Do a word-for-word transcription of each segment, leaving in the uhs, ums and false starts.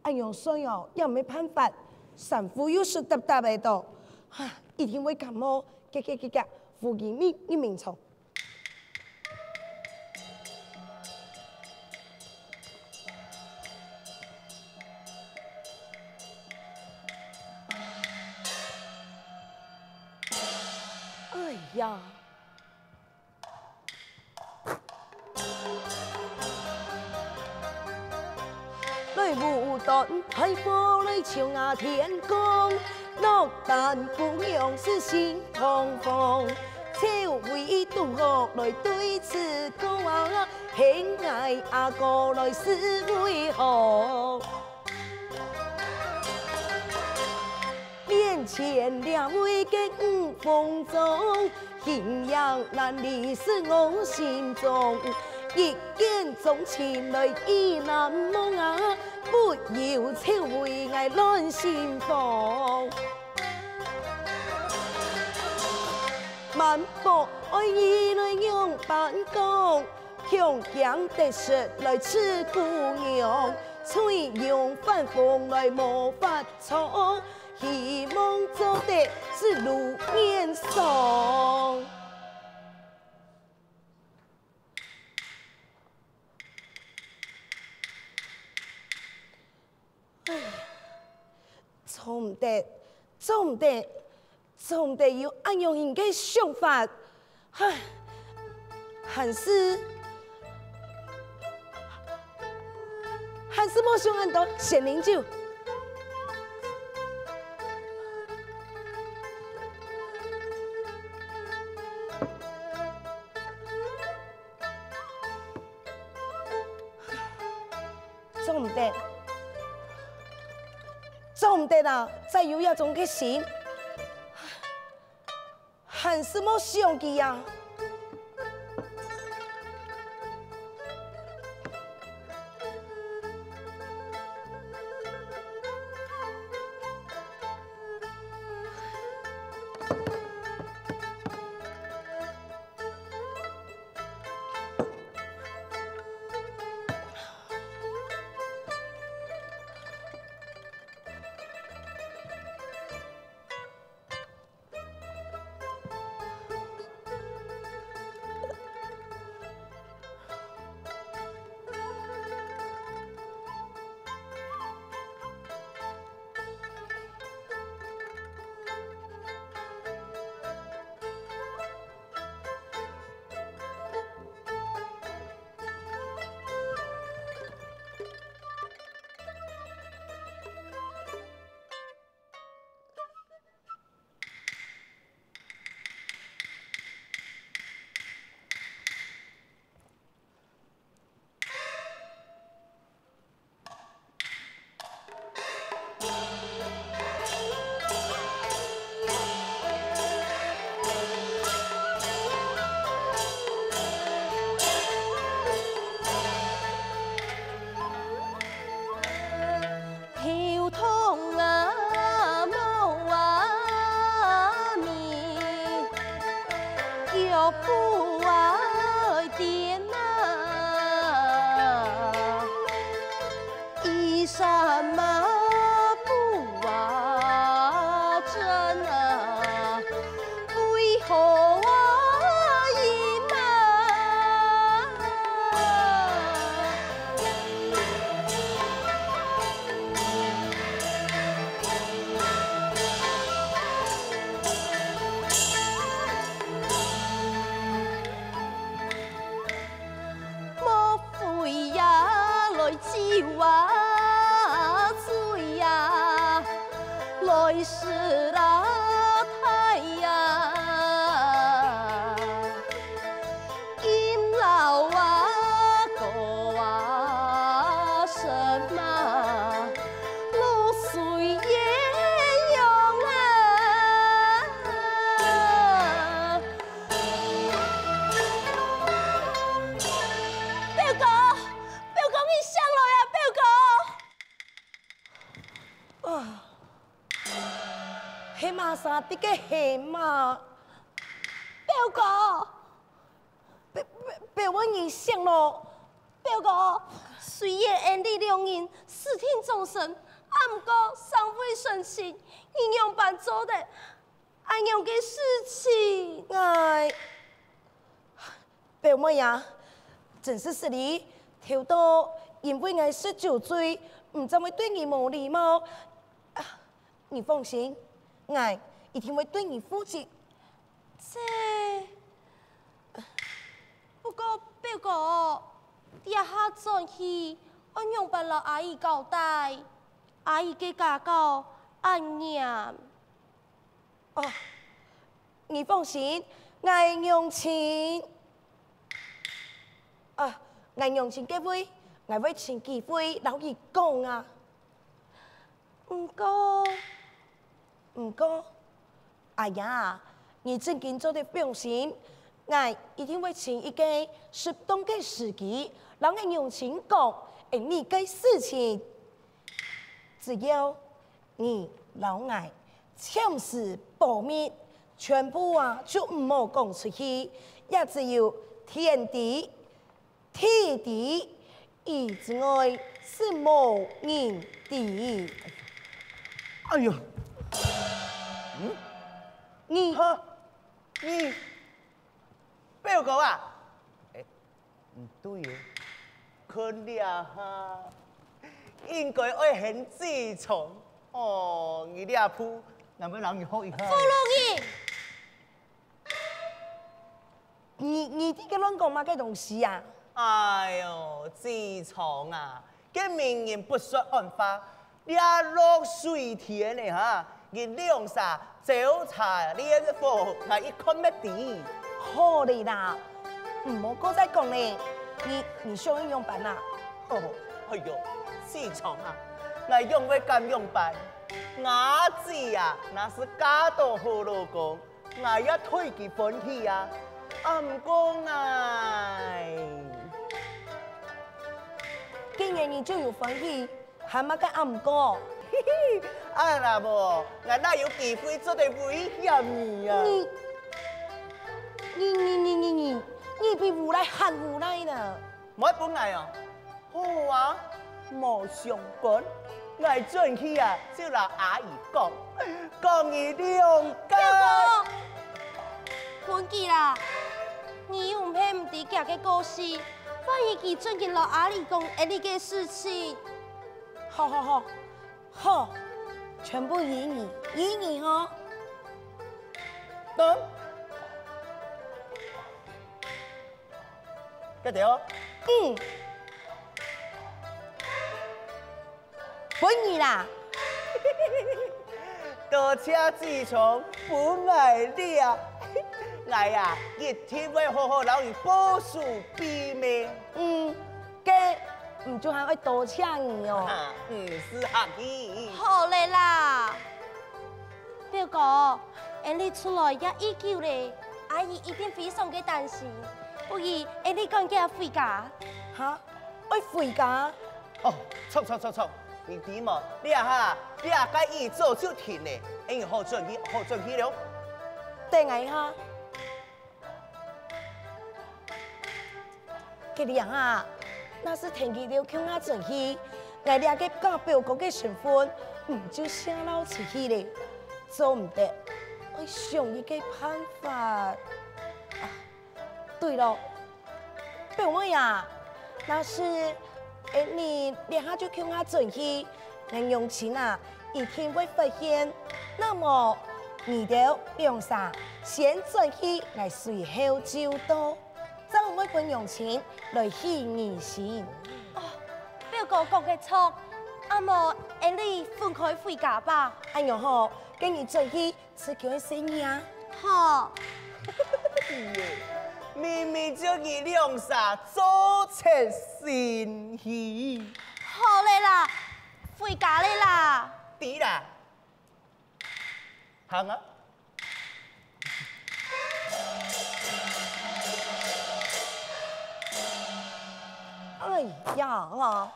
恁樣睡哦，也毋係辦法，衫褲又濕答答个到，哈，一定會感冒。遽遽遽遽，扶佢入眠床。哎呀！ 來舞擔，開火來唱啊天光，落單姑娘是心慌慌，臭味都好來對此歌啊，喊𠊎阿哥來試為好。 面前這位个五鳳妝，形影難離是我心中。一見鍾情來意難忘啊，不由愁為𠊎亂心慌。滿腹愛意來仰般講，恐驚得失來刺姑娘，醉容反紅來無法 錯，希望做得是如願爽。唉，做毋得，做毋得，做毋得有恁樣形个想法。 唉，還係，還係莫想恁多，先啉酒。做毋得，做毋得啊！再有這種个心， 還係莫想佢啊！頭痛啊，目啊迷，腳步啊顛啊，衣衫啊布啊震啊，為何啊？ 莫非呀，來酒啊醉啊，來食啊大啊，飲老啊高啊深啊，露水鸳鸯啊。 表哥，表哥，你醒來啊，表哥！啊，係麼儕在該喊啊？表哥！表，表，表妹你醒咯！表哥，雖然𠊎俚兩人死定終身，啊毋過尚未成親，你仰般做得恁樣个事情？𠊎，表妹啊，真係失禮，頭到因為𠊎食酒醉，毋正會對你無禮貌。啊，你放心，𠊎一定會對你負責。 這，不過表哥，這下轉去愛仰般摎阿姨交代？阿姨个家教恁嚴。哦，你放心，𠊎娘親，啊，𠊎娘親該位，𠊎會尋機會摎佢講啊。 毋過，毋過，阿雅啊，你正經做得放心，𠊎一定會尋一個適當个時機，摎𠊎娘親講，恁樣个事情。只要你摎𠊎簽字保密，全部啊就毋好講出去，也只有天知 天知，你之外係無人知。哎喲，嗯？你，哈？你，表哥啊？欸，毋對哦，看這下，應該愛喊志聰。哦，你這步，𠊎愛摎你學一下。福祿人！ 你，你在該亂講麼个東西啊？哎喲，志聰啊，該明人不說暗話，這落水天呢哈，你兩儕招茶拈火，𠊎一看乜知。好了啦，毋好過再講了。你，你想愛仰般啊？哦，哎喲，志聰啊，𠊎仰會敢仰般？吾姊啊，若係嫁著好老公， 𠊎也替佢歡喜啊！啊，毋過𠊎，既然你就有歡喜，還麼个啊毋過？啊，若無，𠊎哪有機會做得威脅你啊？你，你，你，你，你，你，你比無賴還無賴呢！莫分𠊎哦！ 好啊，無相干，𠊎轉去啊，就摎阿姨講，講你兩個。表哥，分佢啦，你又毋係毋知厥个個性，萬一佢轉去摎阿姨講𠊎俚个事情。好好好，好，全部依你，依你吼。等。 該條？嗯。分你啦。多謝志聰分𠊎掠，𠊎啊，一定會好好摎你保守秘密。嗯，該毋就還愛多謝你哦。啊，毋使客氣。好了啦。 表哥，𠊎俚出來也已久了，阿姨一定非常个擔心，不如𠊎俚趕緊回家。哈？愛回家？哦，著著著著，你知無？這下這个雨早就停了，𠊎俚好轉去，好轉去了。等𠊎一下。 該恁樣啊，若係跈佢兜共下轉去，𠊎這个假表哥个身份，毋就洩漏出去了。做毋得，愛想一個辦法。啊，對了，表妹啊，若係𠊎俚這下就共下轉去，𠊎娘親啊，一定會發現。那麼，你兜兩儕先轉去，𠊎隨後就到。 正毋會分娘親來起疑心。哦，表哥講个著，啊無𠊎俚分開回家吧。恁樣好，該你轉去自家細義啊。好。明明就你兩儕做賊心虛。好了啦，回家了啦。知啦。 行啊！哎呀啊！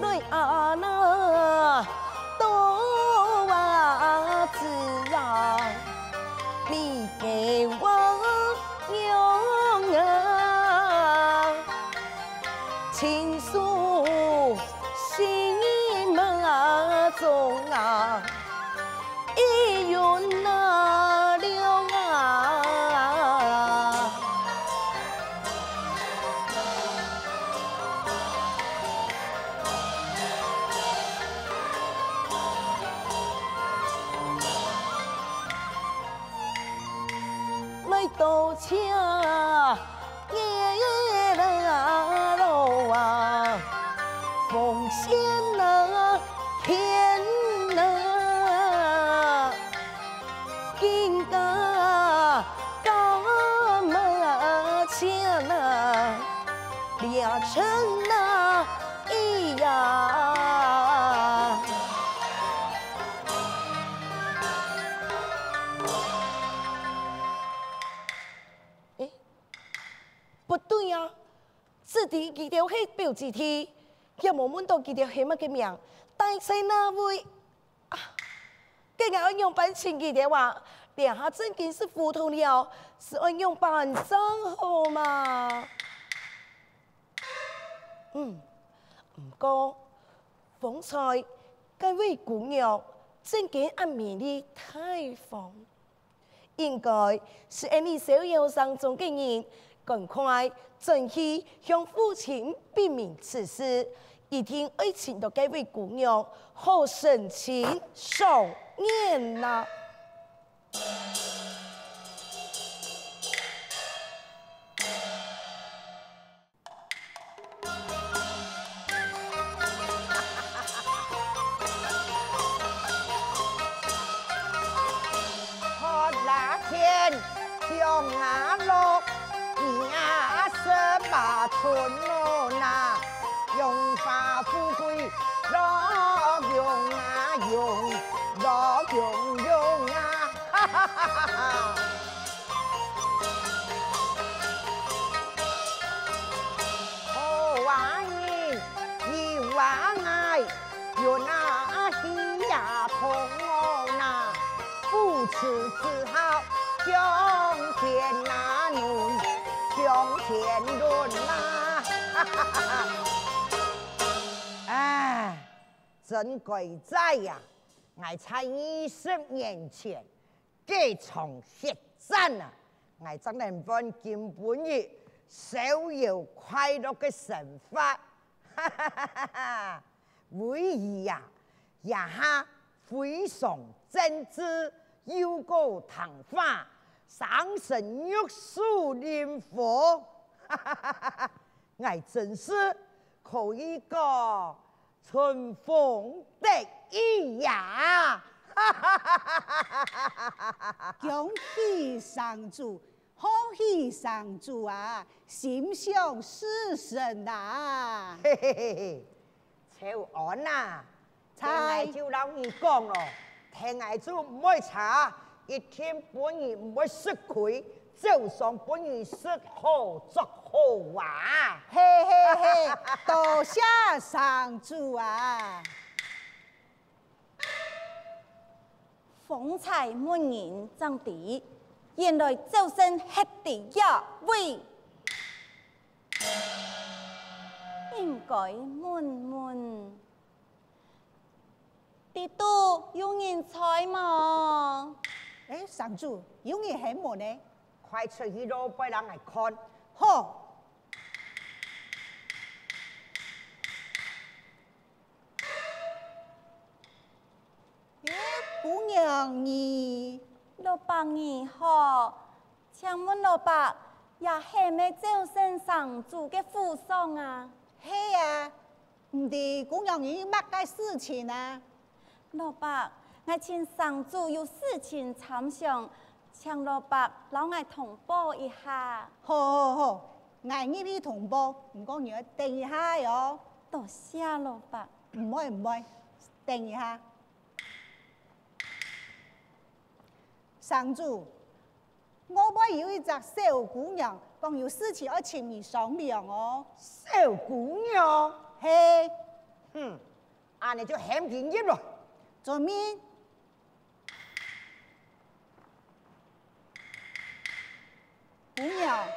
來啊，那到啊！多謝月老啊，风仙啊，天啊，金家高门前啊，良辰啊，咿呀。 不對啊！只知佢兜係表姊弟，也無問到佢兜係麼个名，戴在哪位。啊，該𠊎愛仰般尋佢兜啊？這下正經係糊塗了，係愛仰般正好嘛？嗯，毋過，方才該位姑娘正經恁美麗大方。 應該係𫣆俚逍遙城中个人，趕快轉去向父親禀明此事，一定愛尋到該位姑娘，好成親上艷啊！ 看那天，香啊落，你啊是把春暖呐，荣华富贵乐融啊融，乐融融啊，哈哈哈哈哈。 好啊你，有啊𠊎，有那喜呀同我那，父慈子孝，相添那暖，相添暖呐。哎，真该哉呀！𠊎在二十年前 該場血戰啊，𠊎正能換今晡日逍遙快樂个生活。哈哈哈哈哈！為義啊，這下非常正直，又過聽話，生成玉樹臨風。哈哈哈哈哈！𠊎真是可以講 春風得意呀！恭喜城主，賀喜城主啊，心想事成啊！嘿嘿嘿嘿，秋安啊，在。𠊎就摎你講咯，聽𠊎就毋會差，一定分你毋會食虧。 早上分你食好著好啊！嘿嘿嘿，多謝城主啊！方才問人正知，原來朝晨歇在這位。應該問問。 裡肚有人在無？欸，城主，有人喊門呢。快出去囉，背人來看。好。欸，姑娘你。老伯你好，請問老伯，這係毋係朝晨城主个府上啊？係啊， 毋知姑娘有麼个事情啊？老伯，𠊎尋城主有事情參詳，請老伯摎𠊎通報一下。好好好，𠊎入去通報，毋過你愛等一下仔哦。多謝老伯。毋會毋會，等一下。城主， 外背有一隻小姑娘，講有事情愛尋你商量哦。小姑娘？係。哼，恁呢就喊佢入來。遵命。姑娘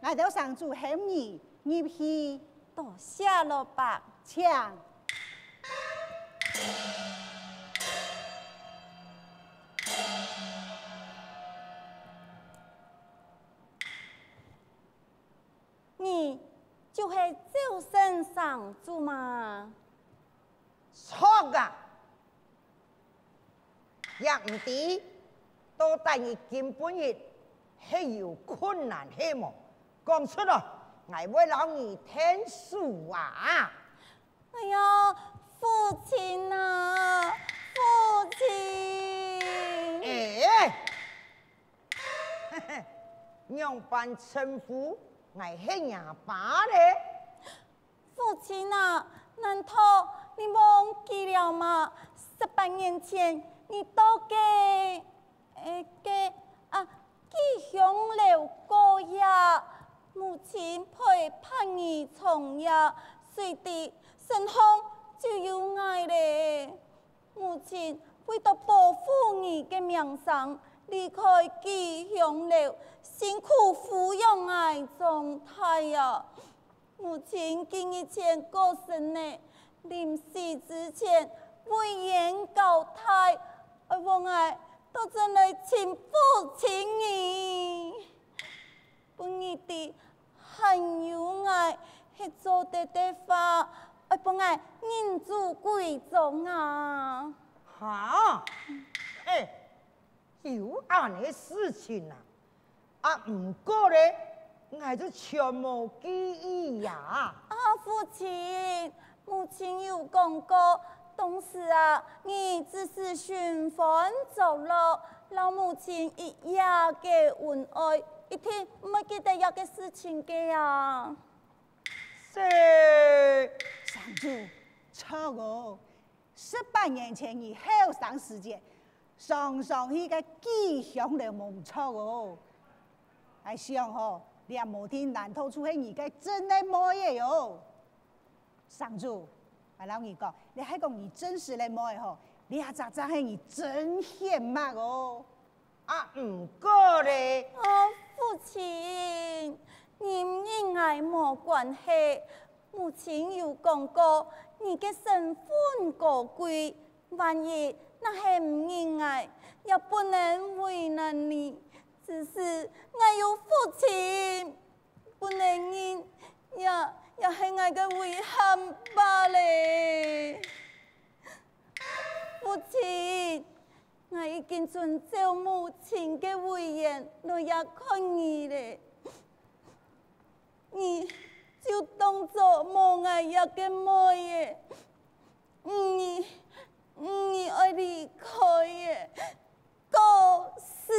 ，𠊎兜城主喊你入去。多謝老伯。請。 你就係朝晨城主嘛？著啊！也毋知到底你今晡日係有困難係無？講出來，𠊎會摎你𢯭手啊！哎呀，父親啊，父親！哎，仰般稱呼𠊎係若爸咧？父親啊，難道你忘記了嗎？十八年前，你到該，呃，該，啊，寄香樓過夜，母親陪伴你長夜，隨之身項就有𠊎咧。 母親為著保護你个名聲，離開寄香樓，辛苦撫養𠊎長大啊！母親幾日前過身呢，臨死之前遺言交代，愛分𠊎倒轉來尋父親呢。 分你知，還有𠊎係做得个話，愛分𠊎認祖歸宗啊！哈？哎，有恁樣个事情啊？啊，毋過咧，𠊎就全無記憶呀。啊，父親， 母親有講過，當時啊，你只係尋歡作樂，摎母親一夜个恩愛，一定毋會記得這个事情个啊。係，城主，著哦！十八年前你後生時節，常常去該寄香樓無著哦。𠊎想吼，這無定難道就係你个真个妹仔哦！ 城主，𠊎摎你講，這係講你真實个妹吼，這隻正係你真顯目哦。啊，毋過咧，啊，父親，你毋認𠊎無關係，母親有講過，你个身份高貴，萬一若係毋認𠊎，也不能為難你。只是𠊎有父親， 不能認，也，也係𠊎个遺憾罷了。父親，𠊎已經遵照母親个遺言來這看你了。你就當做無𠊎這个妹仔，你，你愛離開了。 告辭。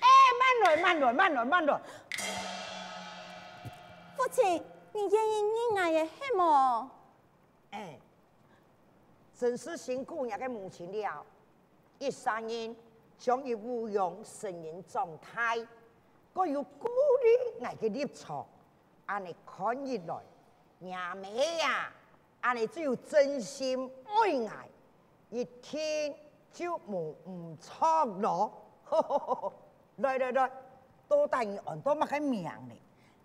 哎，慢來，慢來，慢來，慢來！父親，你願意認𠊎个係無？哎，真係辛苦若个母親了。一儕人將一撫養成人長大，過又顧慮𠊎个立場，恁呢看起來，若姆啊， 恁呢就有真心愛𠊎，一定就無毋著囉。來來來，到底你安到麼个名呢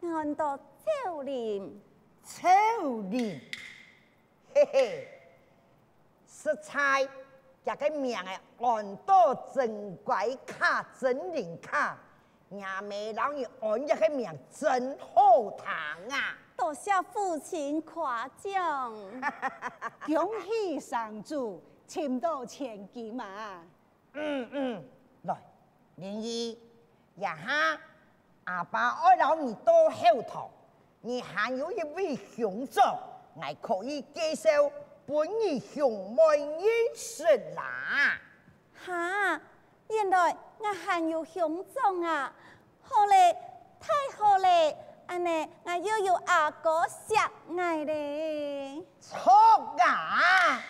？𠊎安到秋林。秋林，嘿嘿，實在，這个名仔安到真乖巧、真靈巧。 若姆摎你安這个名真好聽啊！多謝父親誇獎。恭喜城主尋到千金啊！嗯嗯，來，蓮姨，這下阿爸愛摎你到後堂，你還有一位兄長，𠊎可以介紹分你兄妹認識啦。哈， 原來𠊎還有兄長啊！好咧，太好咧！恁呢𠊎又有阿哥惜𠊎咧！著啊！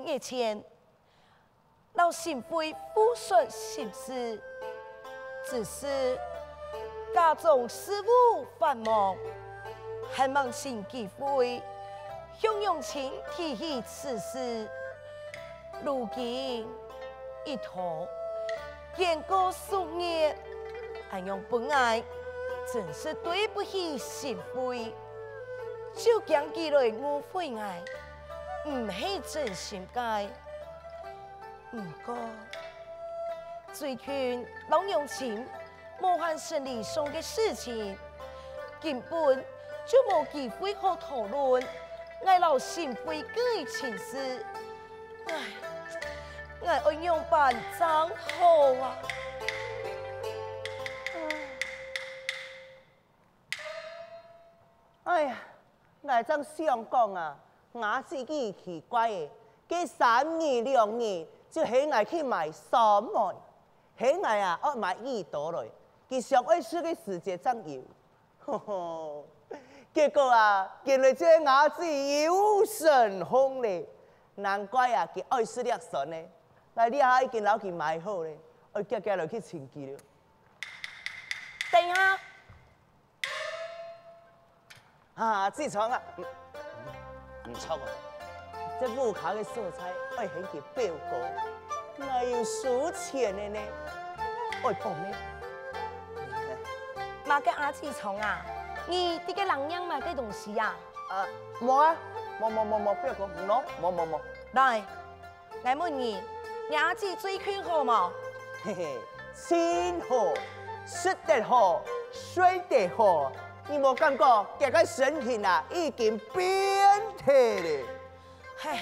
月前，摎新會互說心事，只是家中事務繁忙，還吂尋機會向娘親提起此事。如今一拖， 見過數月，恁樣分𠊎，真是對不起新會，就驚佢來誤會𠊎，毋係真心个。毋過，最近摎娘親無閒生理上个事情，根本就無機會好討論𠊎摎新會个情事。 唉，𠊎愛仰般正好啊？哎呀，𠊎正想講啊，吾姊佢奇怪欸，該三日兩日就喊𠊎去買酸梅，喊𠊎啊愛買幾多來，佢想愛食个時節正有。 吼吼，結果啊，今來就吾姊又生風咧。難怪啊，佢愛食這酸呢。𠊎這下已經摎佢買好咧，愛遽遽來去尋佢了。等一下，啊，姊丈啊，嗯，嗯，毋著啊，這屋下个所在愛喊佢表哥，𠊎有收錢个呢，愛放呢。 麼个啊，姊丈啊？你在該挵䀴麼个東西啊？啊，無啊，無無無無，表哥，無，無無無。來，𠊎問你，若姊最近好無？嘿嘿，盡好，食得好，睡得好，你無感覺佢个身形啊已經變大咧？ 嘿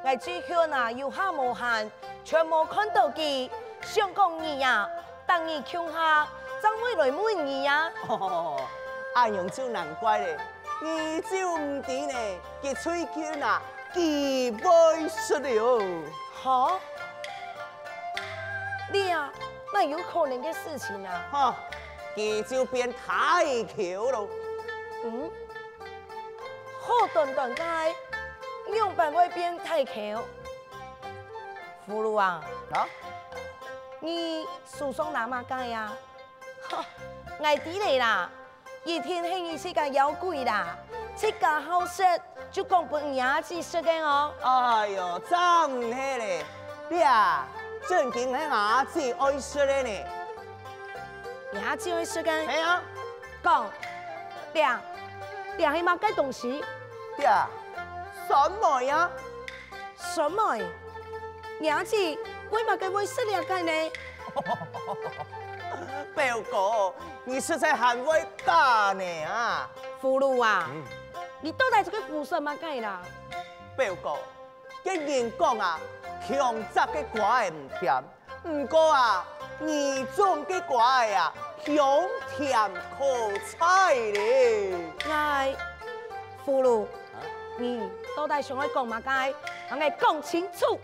，𠊎最近啊有下無閒，全無看著佢，想講你啊，逐日共下正會來問你啊。恁樣就難怪咧，你就毋知呢，佢最近啊幾會食了。哈？這啊，哪有可能个事情啊？哈，佢就變大箍囉。嗯？ 好端端个，仰般會變大箍？福祿啊，啊？你手上拿麼个啊？吼，𠊎知咧啦，一定係你自家枵鬼啦，自家好食就講分若姊食个哦。哎喲，正毋係咧，這正經係吾姊愛食个呢。若姊愛食个？係啊。 講，這，這係麼个東西？這，酸梅啊。酸梅？若姊為麼个會食這个呢？表哥，你實在還會假呢啊！福祿啊，嗯。你到底在該胡說麼个啦？表哥， 該人講啊，強摘个瓜仔毋甜，毋過啊，你種个瓜仔啊，香甜可採咧。𠊎，福祿，啊？你到底想愛講麼个？同𠊎講清楚。